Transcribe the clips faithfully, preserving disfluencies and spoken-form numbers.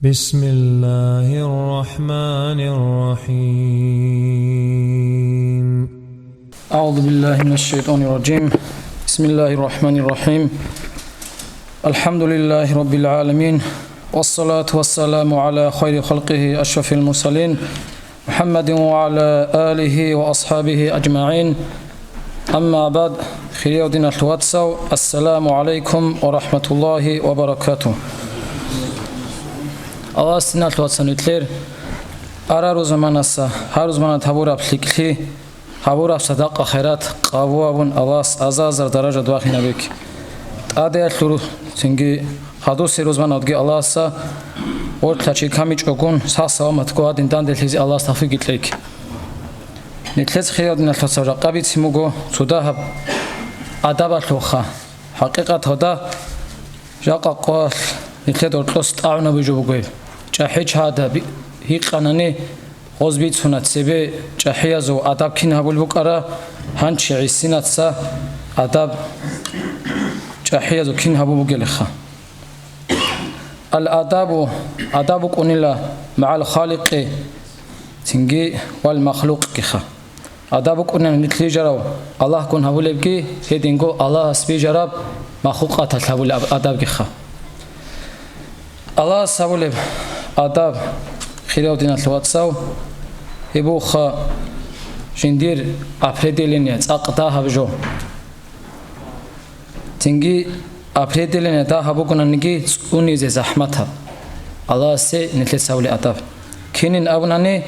بسم الله الرحمن الرحيم. أعوذ بالله من الشيطان الرجيم. بسم الله الرحمن الرحيم. الحمد لله رب العالمين. والصلاة والسلام على خير خلقه أشرف المرسلين محمد وعلى آله وأصحابه أجمعين. أما بعد. Хириял диналъул вацал, ассаламу гӀалайкум ва рахӀматуллагьи ва баракатугь. Аллагьас, диналъул вацал, нилъер арал рузманаса гьал рузманад гьабураб лъикӀлъи, гьабураб садакъа-хайрат къабул гьабун, Аллагьас аза-азар даражат вахинабеги. ТӀадеялъул цинги хадусел рузманадги Аллагьас, гъорлъа чи камичӀогун, сах-саламатго гьадин данделъизе Аллагьас тавфикъги кьеги. Нилъеца, хириял диналъул вацал, жакъа бицин буго цо дагьаб адабалъулха. ХӀакъикъаталда, жакъа къоялъ нилъеда гьоркьоса тӀагӀунаби жо буго гьеб. ЧӀахӀи чагьада би-, гьикъанани, гъоз бицуна цебе чӀахӀиязул адаб кин гьабулеб букӀара, гьанчи гӀисинаца адаб чӀахӀиязул кин гьабу бугелиха. Ал-адабу, адаб букӀунила магӀал халикъи, цинги вал махлукъгиха. Адаб букӀунила нилъ бижарав Аллагьгун гьабулебги, гьединго Аллагьас бижараб махлукъаталъ гьабулеб адабгиха. Аллагьас гьабулеб адаб, хириял диналъул вацал, гьеб буха жиндир определение, цӀакъ дагьаб жо. Цинги определение дагьаб бугонаниги цӀунизе захӀматаб. Аллагьасе нилъеца гьабулеб адаб. Кинин абунани,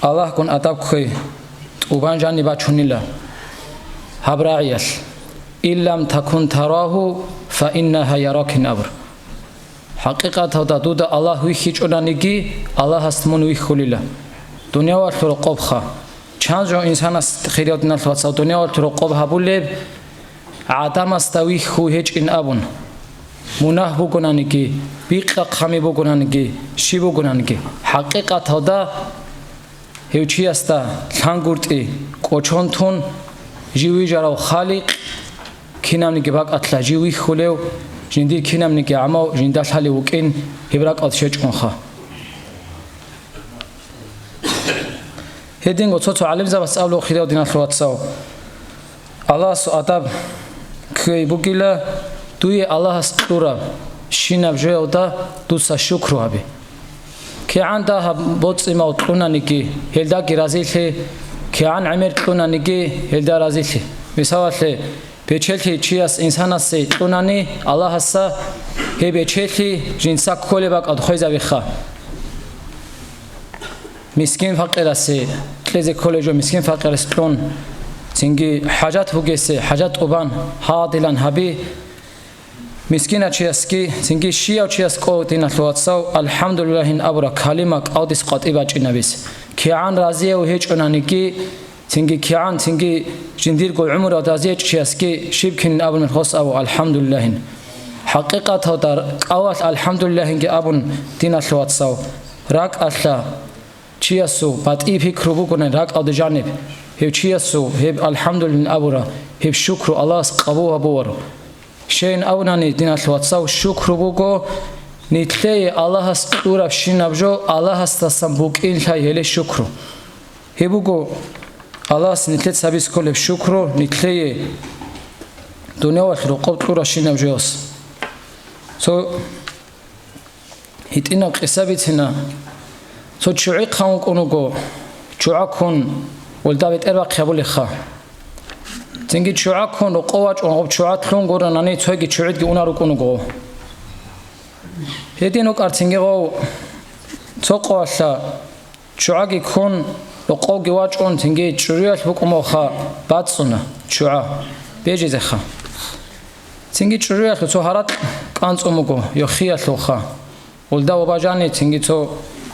Аллагьгун адаб кквей тӀубан жаниб бачунила гьаб рагӀиялъ, «Иллам такун тарагьу, фа иннагьа яракин» абур. ХӀакъикъаталда дуда Аллагь вихьичӀонаниги, Аллагьас мун вихьулила. Дуниялалъул рокъобха. Чан жо инсанас, хириял диналъул вацал, дуниялалъул рокъоб гьабулеб, гӀадамасда вихьу гьечӀин абун. Мунагь бугонаниги, бикъа-хъами бугонаниги, щиб бугонаниги, хӀакъикъаталда гьев чиясда лъангуртӀи кӀочон тун, жив вижарав Халикъ кинабниги бакӀалъа жив вихьулев, жиндир кинабниги гӀамав жинда лъалев вукӀин гьеб ракӀалде щвечӀунха. Гьединго цо-цо гӀалимзабаз абулеб, хириял диналъул вацал, Аллагьасул адаб кквей бугила, дуе Аллагьас кьураб щинаб жоялда дуца шукру гьабе. КигӀан дагьаб боцӀи-мал кьунаниги, гьелдаги разилъе, кигӀан гӀемер кьунаниги, гьелда разилъе. Мисалалъе, бечелъи чияс инсанасе кьунани Аллагьас, гьеб бечелъи жинца кколеб бакӀалда хвезабиха. Мискин-факъирасе кьезе кколеб жо мискин-факъирас кьун, цинги хӀажат бугесе хӀажат тӀубан гьадилан гьаби. Мискиначиясги, цинги щияв чияс кӀо, диналъул вацал, «АлхӀамдулиллагьин» абураб калима кӀалдис къватӀиб бачӀинабис. КигӀан разияв гьечӀонаниги, цинги кигӀан, цинги жиндирго гӀумру разиячӀчиясги щиб кинин абун мехалъ абу «АлхӀамдулиллагьин». ХӀакъикъаталда кӀалалъ «АлхӀамдулиллагьинги» абун, диналъул вацал, ракӀалъа чиясул батӀи пикру бугони ракӀалде жаниб, гьев чиясул гьеб «АлхӀамдулиллагьин» абура, гьеб шукру Аллагьас къабул гьабуваро. Щайин абунани, диналъул вацал, шукру буго, нилъее Аллагьас кьурабщинаб жо Аллагьасдасан букӀин лъай гьеле шукру. Гьеб буго Аллагьас нилъеца гьабизе кколеб шукру, нилъее дуниялалъул рокъоб кьурабщинаб жоялъ. Цо гьитӀинаб къиса бицина. Цо ччугӀи хъан вукӀун вуго, ччугӀа ккун, гьелда бетӀербахъи гьабулеха. Цинги ччугӀа ккун рокъов вачӀун, гъоб ччугӀа лъун гуронани, цоги ччугӀидги унар рукӀун вуго. Гьедин вукӀар цинги гъов цо къоялъа ччугӀаги ккун, рокъовги вачӀун, цинги чӀужуялъ букӀун бугоха, бацӀцӀуна ччугӀа бежизеха. Цинги чӀужуялъул цо гьаракь кӀанцӀун буго, йохиялъулха. Гьелда ва бажани цинги цо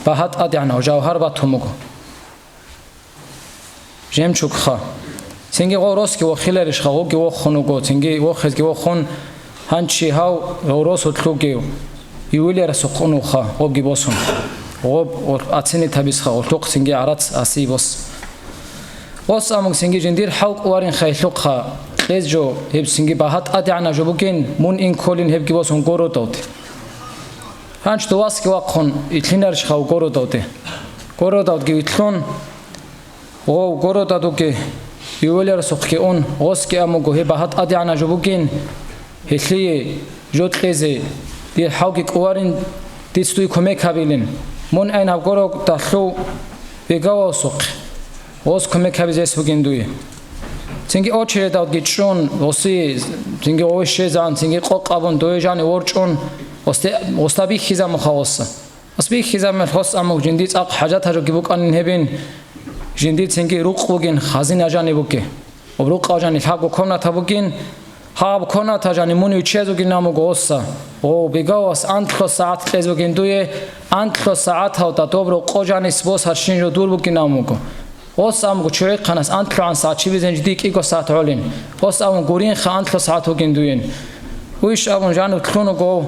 багьа тӀадегӀанав жавгьар батун буго. Жемчугха. Цинги гъов росги вохиларищха, гъовги вохун вуго, цинги вохизги вохун, гьанчи гьав гъов росулъуги ювелирасухъ унуха, гъовги босун. Гъов оценить гьабисха, гъолъухъ цинги гӀарац аси бос. Гъос амуг цинги жиндир хӀал кӀуварин хайхлъухъа, кьез жо, гьеб цинги багьа тӀадегӀанав жо бугин, мун ин кколин гьебги босун городалде. Гьанч довасги вахъун итлъинарищха городалде? Городалдги итлъун, гъов городадуги ювелирасухъги ун, гъосги амуго гьеб багьа тӀадегӀанаб жо бугин, гьелъие жо кьезе дир хӀалги кӀуварин, дица дуе кумек гьабилин. Мун айн гьаб городалъул бегавасухъ, гъос кумек гьабизе гьес бугин дуе. Цинги очередалдги чӀун, гъоси, цинги гъове щвезегӀан, цинги къокъ абун, дове жани ворчӀун, гъосде-, гъосда бихьизамуха гъоса. Гъос бихьизамел гъос амуг жинди цӀакъ хӀажатаб жоги букӀанин гьебин, жинди цинги рукъ бугин, хазина жани бугин. Ва рукъав жани лъабго комната бугин, гьаб комната жани мун вичезугин амуго гъоса. Гъов бегавас анлъго сагӀат кьезугин дуе, анлъго сагӀаталда доб рокъо жанис босарщин жо дур бугин амуго. Гъос амуго чугӀихъанас анлъугӀан сагӀат чи бизен жиди кӀиго сагӀат гӀолин. Гъос амуго гуринха анлъго сагӀат вугин дуен. Уйш абун жанив лъун вуго.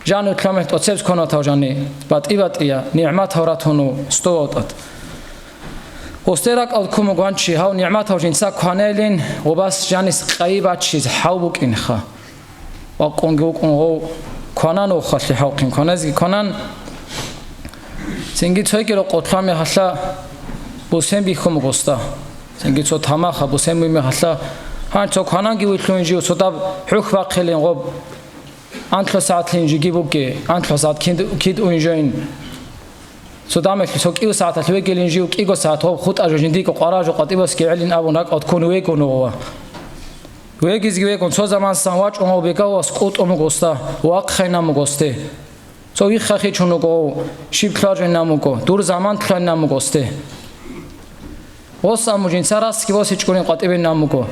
Жанив лъамехь тӀоцеб комнатав жани, батӀи-батӀия, нигӀматав ратуну стовав тӀад. Гъосде ракӀал ккун вугван чи, гьав нигӀматав жинца кванайлин, гъубас жанис къайи баччиз хӀав букӀинха. Вакъунги вукӀун гъов кванан уххалъи хӀавхъин, кваназги кванан. Цинги цойги рокъов лъамехалъа бусен бихьун буго гъосда. Цинги цо тамаха бусен буй мехалъа, гьан цо квананги вуйлъун жив, цо даб хӀухь бахъилин гъоб. Анлъго сагӀатлъи инжиги бугге, анлъго сагӀат кид-, кид уинжойин. Цо дамехъ цо кӀив сагӀаталъ вегелин жив кӀиго сагӀат гъоб хутӀа жо жиндиго къвара жо къватӀибасги гӀелин абун ракӀалд ккун вегун вугъва. Вегизги вегун, цо заманасан вачӀун гъов бегавас кӀутӀун вуго гъосда, вахъайнан вуго гъосде. Цо виххахичун вуго гъов, щиб лъугьаржайнан вуго, дур заман лъугьайнан вуго гъосде. Гъос аму жинца расги восичӀунин къватӀибе намуго.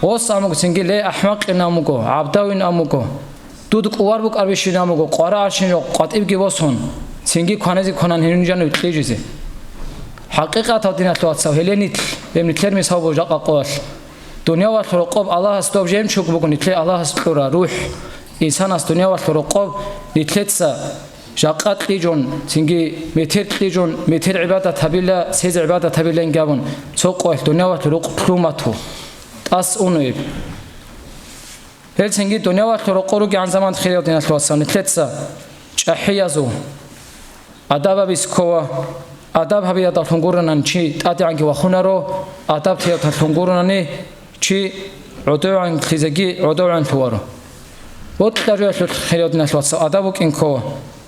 Гъос амуго цинги ле ахӀмакъин амуго, гӀабдавин амуго. Дуд кӀувар букӀарбищин амуго, къвара аршин жо къватӀибги восун, цинги кванизе кванан гьениб жанив кьижизе. ХӀакъикъатав диналъул вацав, гьеле нилъ, гьеб нилъер мисал буго жакъа къоялъ. Дуниявалъул рокъоб Аллагьас доб жемчуг буго нилъе Аллагьас кьура рухӀ. Инсанас дуниявалъул рокъоб нилъеца жакъа кьижун, цинги метер кьижун, метер гӀибадат гьабила, цезе гӀибадат гьабилан гьабун, цо къоялъ дуниявалъул рукъ лъумату, тӀас унуиб. Гьел цинги дуниявалъул рокъо ругегӀан заман хириял диналъул вацал, нилъеца чӀахӀиязул адаб гьабиз ккола. Адаб гьабиялдалъун гуронани чи тӀадегӀанги вахунаро, адаб тиялдалъун гуронани чи гӀодовегӀанлъизеги гӀодовегӀанлъуваро. Бокьа жоялъулъ хириял диналъул вацал адаб букӀин ккола.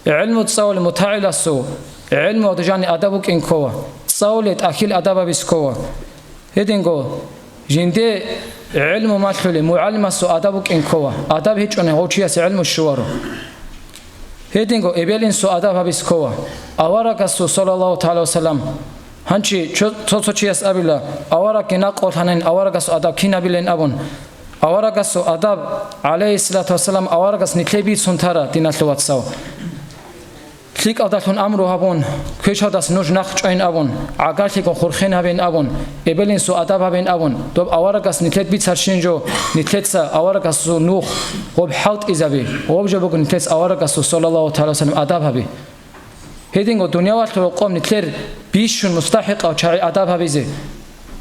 ГӀелму цӀалулев мутагӀиласул, гӀелмуялда жани адаб букӀин ккола. ЦӀалулей тӀахьил адаб гьабиз ккола. Гьединго, жинде гӀелму малъулей мугӀалимасул адаб букӀин ккола. Адаб гьечӀони гъов чиясе гӀелму щуваро. Гьединго эбел-инсул адаб гьабиз ккола. Аварагасул, саллаллагьу тагӀала ва саллам, гьанчи цо-, цо-цо чияс абила, аварагги накъулъанин, аварагасул адаб кин гьабилин абун. Аварагасул адаб, гӀалайгьиссалату вассалам, аварагас нилъее бицун тара, диналъул вацал. ЛъикӀалдалъун амру гьабун, квешалдаса нуж нахъ чӀвайин абун, гӀагарлъигун хурхен гьабейин абун, эбел-инсул адаб гьабейин абун, доб аварагас нилъед бицарщин жо, нилъеца аварагасул нух, гъоб хӀалтӀизаби, гъоб жо буго нилъеца аварагасул, саллаллагьу тагӀала ва саллам, адаб гьаби. Гьединго дуниявалъул рокъоб нилъер бищун мустахӀикъав чагӀи адаб гьабизе.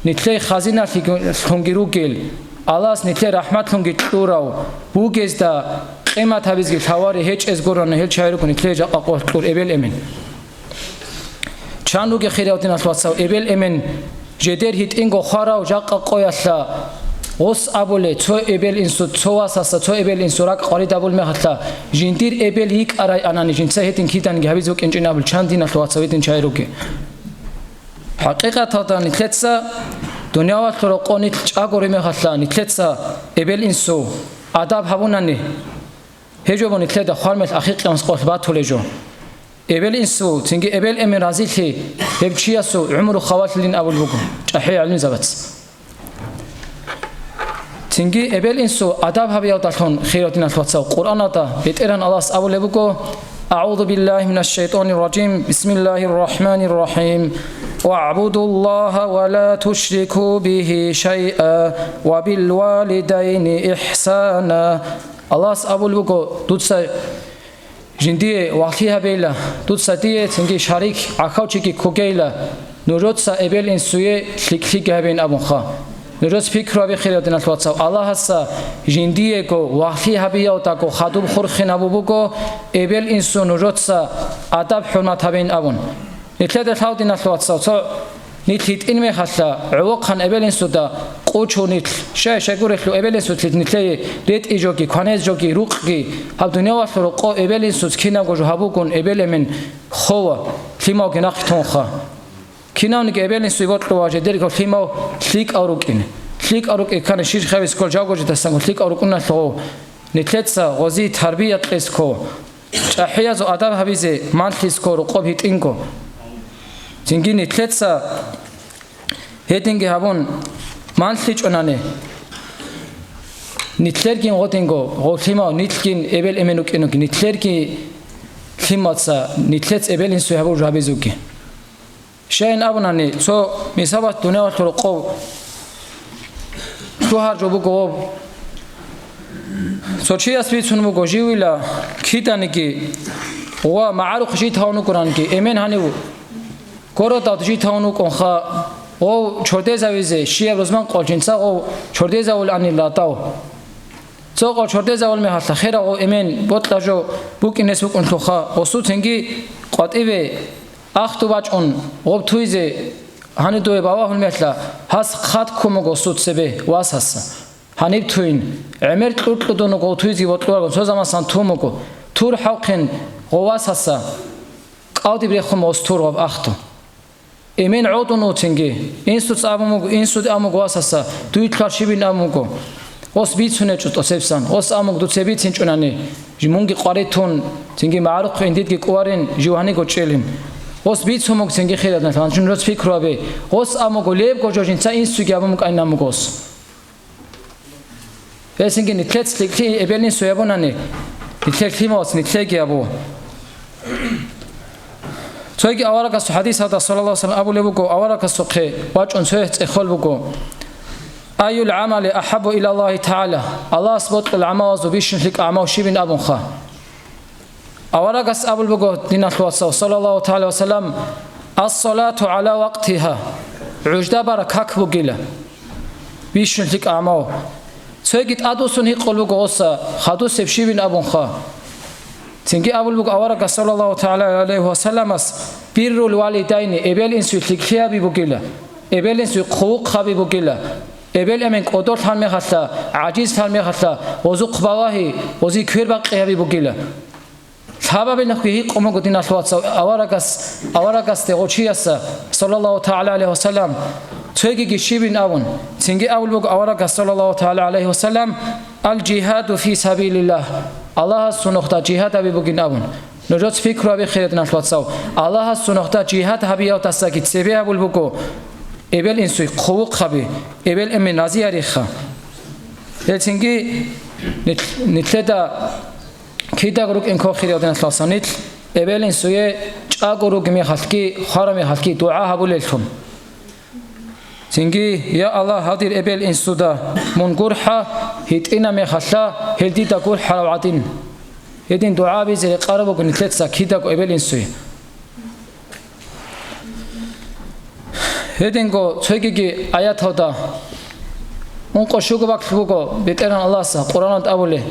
Нилъей хазиналъулъунги ругел, Аллагьас нилъее рахӀматлъунги кьурав, бугезда къимат гьабизги лъавари гьечӀез гурони гьел чагӀи руго нилъее жакъа къо кьур эбел-эмен. Чан ругел хириял диналъул вацал эбел-эмен, жедер гьитӀинго хварав жакъа къоялъа гъос абуле, цо эбел-инсу, цо васаса цо эбел-инсу ракӀ къваридабул мехалъа, жиндир эбел йикӀарай анани жинца гьедин киданги гьабизе букӀинчӀин абул чан диналъул вацал гьедин чагӀи ругел. ХӀакъикъаталда нилъеца дуниявалъул рокъо нилъ чӀаго ремехалъа, нилъеца эбел-инсул адаб гьабунани, гьеб жо буго нилъеда хвармелъ ахикъиямас къолъ батулеб жо. Эбел-инсул, цинги эбел-эмен разилъи гьеб чиясул гӀумру хавалъилин абулеб буго чӀахӀи гӀалимзабац. Цинги эбел-инсул адаб гьабиялдалъун, хириял диналъул вацал, Къуръаналда БетӀергьан Аллагьас абулеб буго: «أعوذ بالله من الشيطان الرجيم. بسم الله الرحمن الرحيم. واعبدوا الله ولا تشركوا به شيئا وبالوالدين إحسانا». Аллагьас абулеб буго: «Дуца жиндие вагьлъи гьабейла, дуца дие цинги шарик гӀахьав чиги ккогейла, нужеца эбел-инсуе лъикӀлъиги гьабейин», – абунха. Нужеца пикру гьабихъе, диналъул вацал, Аллагьас жиндиего вагьлъи гьабиялдаго хадуб хурхин гьабун буго, эбел-инсуе нужеца адаб-хӀурмат гьабейин абун. Нилъеда лъал, диналъул вацал, цо нилъ гьитӀин мехалъа, гӀолохъан эбел-инсуда къучу нилъ. Щай-щай гурелъул эбел-инсулъ нилъее ретӀи жоги, кванез жоги, рукъги, гьаб дуниялалъул рокъо эбел-инсуц кинабго жо гьабугун эбел-эмен хова, лъималги нахъе тунха. Кинавниги эбел-инсуе бокьула жидерго лъимал лъикӀал рукӀине. ЛъикӀал рукӀи ккани щиб хӀисаб ккола, жавго жидасанго лъикӀал рукӀуналъугъав нилъеца гъозие тарбия кьезе ккола, чӀахӀиязул адаб гьабизе манлъизе ккола рокъоб гьитӀинго. Цинги нилъеца гьединги гьабун манлъичӀунани, нилъергин гъодинго гъов лъимал, нилъгин эбел-эмен рукӀинуги, нилъерги лъималца нилъец эбел-инсуе гьабураб жо гьабизеги. Щайин абунани, цо мисалалъ дуниялалъул рокъов лъугьар жо буго гъоб. Цо чияс бицун буго, живила киданиги ва магӀарухъ жид гьавун вукӀуранги, эмен гьанив городалда жид гьавун вукӀунха, гъов чордезавизе щибаб рузман къо жинца гъов чордезавулаанила дав. Цо къо чордезавул мехалъа херав гъов эмен бокьа жо букӀинес букӀунлъуха, гъосуцинги къватӀибе ахту бачӀун гъоб туйзе гьанив дуе балагьул мехалъа, гьас хъат ккун буго гъосул цебе васаса. Гьаниб туйин, гӀемер кьуркьудун гъов туйзе бокьуларгун цо замасан тун буго, тур хӀалхъин гъов васаса кӀалдиб рехун гъос тур гъоб ахту. Эмен гӀодун вуцинги, инсуц абун буго, инсуде абун буго васаса, дуй лъугьар щибин абун буго. Гъос бицунечӀо тӀоцебсан, гъос абун буго дуца бицинчӀунани, жи мунги къваритун, цинги магӀарухъе индидги кӀуарин, жив гьаниго чӀелин. Гъос бицун буго цинги хирадналъ, гьанжун рос пикру гьабе. Гъос абун буго лебго жо жинца инсуеги абун букӀайин абун буго гъос. Гьесинги нилъец лъикӀлъи эбел-инсуе гьабунани, нилъер лъималац нилъеги гьабу. Цоги аварагасул хӀадисалда, саллаллагьу гӀалайгьи ва саллам, абулеб буго, аварагасухъе вачӀун цояс цӀехолеб буго: «Айюл гӀамали ахӀаббу илаллагьи тагӀала?» Аллагьас бокьул гӀамалазул бищун лъикӀ гӀамал щибин абунха. Аварагас абулеб буго, диналъул вацал, саллаллагьу гӀалайгьи ва саллам: «Ас-салату гӀала вакътигьа», гӀужда бара как бугила, бищун лъикӀ гӀамал. Цоги тӀадвуссун гьикъулеб буго гъоса, хадусеб щибин абунха. Цинги абулеб буго аварагас, саллаллагьу тагӀала гӀалайгьи ва салламас: «Биррул валидайни», эбел-инсуе лъикӀлъи гьаби бугила, эбел-инсуе хъулухъ гьаби бугила, эбел-эмен кӀодолъан мехалъа, гӀажизлъан мехалъа, гъозухъ балагьи, гъози квербакъи гьаби бугила. Лъабабилахъги гьикъун буго, диналъул вацал, аварагас, аварагасде гъов чияса, саллаллагьу тагӀала гӀалайгьи ва саллам, цогиги щибин абун, цинги абулеб буго аварагас, саллаллагьу тагӀала гӀалайгьи ва саллам: «Ал-жигьаду фи сабилиллагь», Аллагьасул нухда жигьад гьаби бугин абун. Нужеца пикру гьабихъе, диналъул вацал, Аллагьасул нухда жигьад гьабиялдасаги цебе гьабулеб буго эбел-инсуе хъулухъ гьаби, эбел-эмен рази гьариха. Гьел цинги нил-, нилъеда кидаго рукӀин ккола, хириял диналъул вацал, нилъ эбел-инсуе чӀаго ругеб мехалъги, хвараб мехалъги дугӀа гьабулеллъун. Цинги: «Я Аллагь, гьадир эбел-инсуда мун гурхӀа, гьитӀинаб мехалъа гьел дида гурхӀарав гӀадин». Гьедин дугӀа гьабизе рекъараб буго нилъеца кидаго эбел-инсуе. Гьединго цогиги аяталда ункъо-щуго бакӀ буго БетӀергьан Аллагьас Къуръаналда абулеб: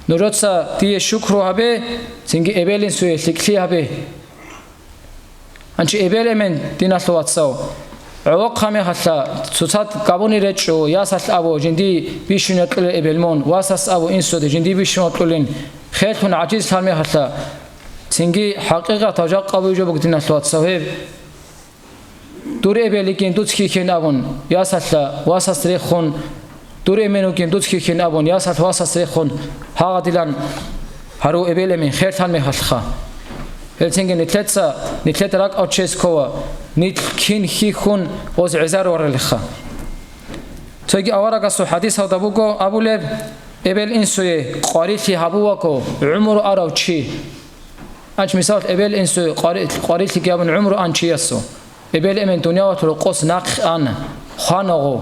«Нужеца дие шукру гьабе, цинги эбел-инсуе лъикӀлъи гьабе». Гьанчи эбел-эмен, диналъул вацал, гӀолохъа мехалъа цоцазда габуни речӀчӀо, ясалъ абу, жиндие бищун вокьулин эбел мун, васас абу, инсуде жиндие бищун вокьулин, херлъун гӀажизлъан мехалъа, цинги хӀакъикъаталда жакъа бугеб жо буго, диналъул вацал, гьеб. Дур эбел йигин дуца хьихьин абун, ясалъа васас рехун, дур эмен вугин дуца хьихьин абун, ясалъ васас рехун, гьагъадилан гьару эбел-эмен херлъан мехалъха. Гьелцинги нилъеца, нилъеда ракӀал чияс ккола, нилъ кин хьихьун гъоз гӀезаруларелха. Цоги аварагасул хӀадисалда буго абулеб: «Эбел-инсуе къварилъи гьабувагу гӀумру арав чи». Гьанчи мисал, эбел-инсуе къвари-, къварилъиги гьабун гӀумру ан чиясул. Эбел-эмен дуниялалъул рокъос нахъе ана, хвана гъов.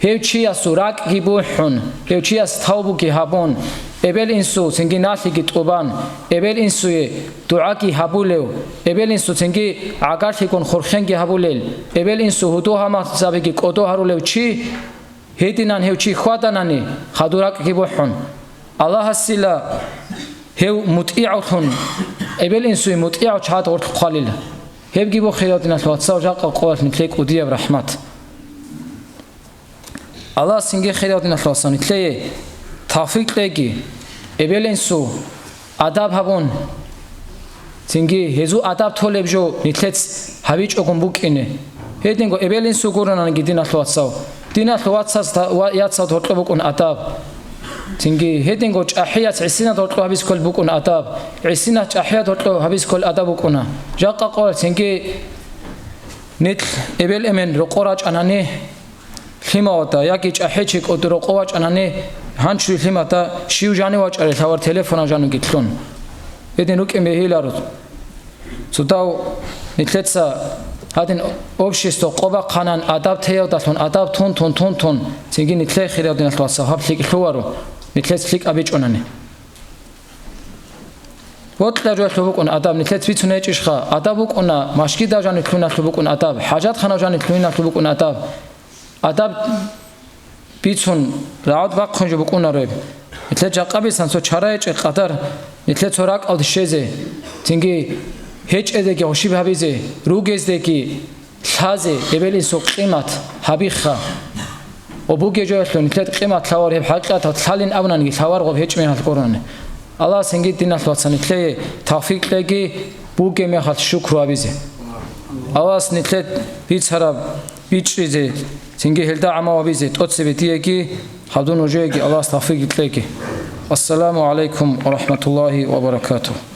Гьев чиясул ракӀги бухӀун, гьев чияс тавбуги гьабун, эбел-инсул цинги налъиги тӀубан, эбел-инсуе дугӀаги гьабулев, эбел-инсул цинги гӀагарлъигун хурхенги гьабулел, эбел-инсул гьудул-гьалмагъзабиги кӀодо гьарулев чи, Гьединан гьев чи хьваданани, хадур ракӀги бухӀун, Аллагьасила гьев мутӀигӀавлъун, эбел-инсуе мутӀигӀав чагӀад гъорлъ хъвалила. Гьебги бу, хириял диналъул вацал, жакъа къоялъ нилъее кӀудияб рахӀмат. Аллагьас цинги, хириял диналъул вацал, нилъее тавфикъ кьеги, эбел-инсул адаб гьабун, цинги гьезул адаб толеб жо нилъец гьабичӀогун букӀине. Гьединго эбел-инсул гуронаниги, диналъул вацал, диналъул вацаз та-, ва яцаз гьоркьоб букӀун адаб. Цинги гьединго чӀахӀияц гӀисиназ гьоркьоб гьабизе кколеб букӀун адаб. ГӀисиназ чӀахӀияз гьоркьоб гьабизе кколеб адаб букӀуна. Жакъа къоялъ цинги нилъ эбел-эмен рокъор рачӀанани, лъималда яги чӀахӀи чи кӀуди рокъов вачӀанани, гьанчуе лъимада щив жанив вачӀарел гьавар телефонал жанивги лъун. Гьедин рукӀин бегьиларо. Цо дов нилъеца гьадин общество къо бахъанан, адаб теялдалъун, адаб тун, тун, тун, тун, цинги нилъее, хириял диналъул вацал, гьаб лъикӀ лъугьаро, нилъец лъикӀ абичӀунани. Бокьа жоялъул букӀун адаб, нилъец бицун гьечӀищха? Адаб букӀуна, машгидал жанив лъугьиналъул букӀун адаб, хӀажатханав жанив лъугьиналъул букӀун адаб. Адаб бицун, рагӀад бахъун жо букӀунаро гьеб. Нилъер жакъа бисан цо чара гьечӀеб къадар, нилъер цо ракӀалде щвезе, цинги гьечӀезеги гъушиб гьабизе, ругездеги лъазе, эбел-инсул къимат гьабиха. Ва бугеб жоялъул нилъер къимат лъавар гьеб хӀакъикъаталда лъалин абунанги лъавар гъоб гьечӀеб мехалъ гурони. Аллагьас цинги, диналъул вацал, нилъее тавфикъ кьеги, бугеб мехалъ шукру гьабизе. Аллагьас нилъер бицараб бичӀчӀизе, цинги гьелда гӀамал гьабизе тӀоцебе диеги, гьадун нужееги Аллагьас тавфикъ кьеги. Ассаламу гӀалайкум ва рахӀматуллагьи ва баракатугь.